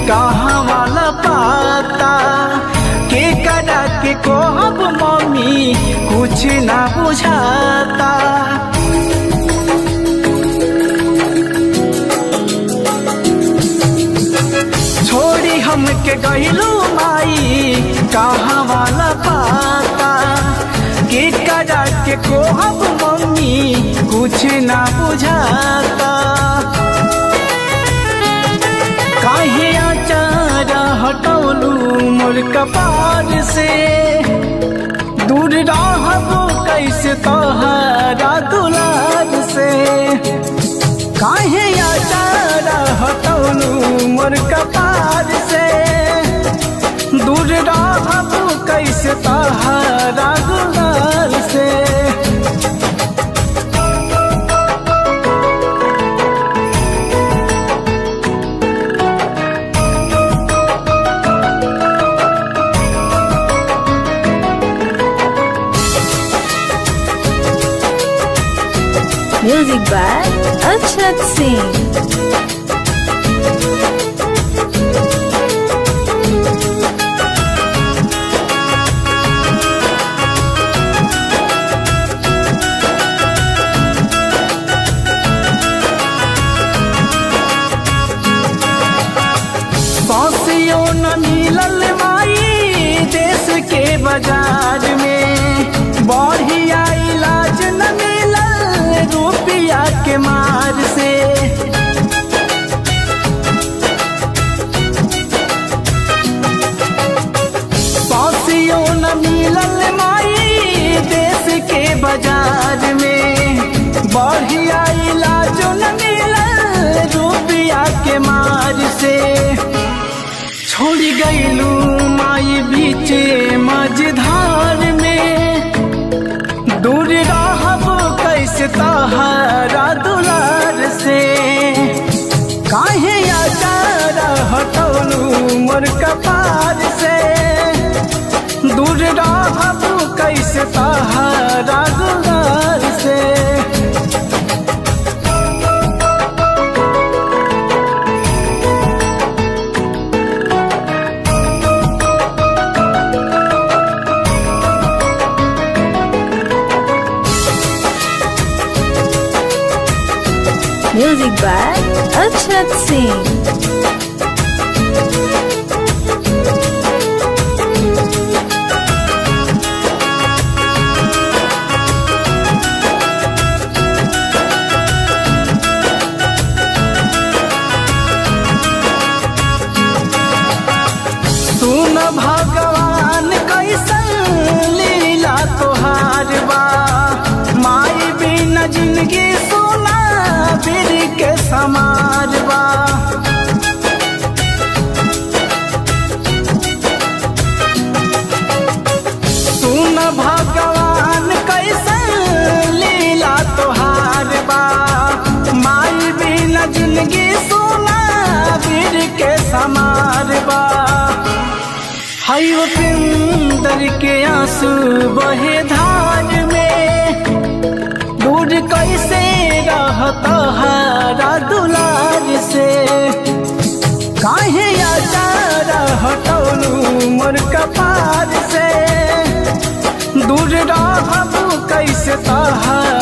कहाँ वाला पाता, के करा के कहब मम्मी कुछ ना बुझाता। छोड़ी हमके गइलू माई कहाँ वाला पाता, के करा के कहब मम्मी कुछ ना बुझाता। काहे आचारा हटौलू मोर कपार से, दूर रहब कैसे तोहरा दुलार से। काहे आचारा हटौलू मोर कपार से, दूर रहब कैसे तोहरा दुलार से। Music by Akshat Singh. सौसियो न मिलल माई देश के बाजार में, बढ़िया इलाज न मिलल रुपया के मार से। सौसियो न मिलल माई देश के बाजार में, बढ़िया इलाज न मिलल रुपया के मार से। छोड़ गईलू माई बीचे मझधार में, दूर रहब कैसे तोहरा दुलार से। काहे आचारा हटौलू मोर कपार से, दूर रहब कैसे तोहरा दुलार से। Music by Akshat Singh. सुन भगवान कैसन लीला तोहार बा, माई बिना जिंदगी सोना बीर के समार बा। सुन भगवान कैसन लीला तोहार बा, माई बिना जिंदगी सोना बीर के समार बा। हाय पिंदर के आंसू बहे धार में, दूर कैसे रहता हरा दुलार से। काहे आचारा हटौलू मोर कपार से, दूर रहब कैसे तोहरा।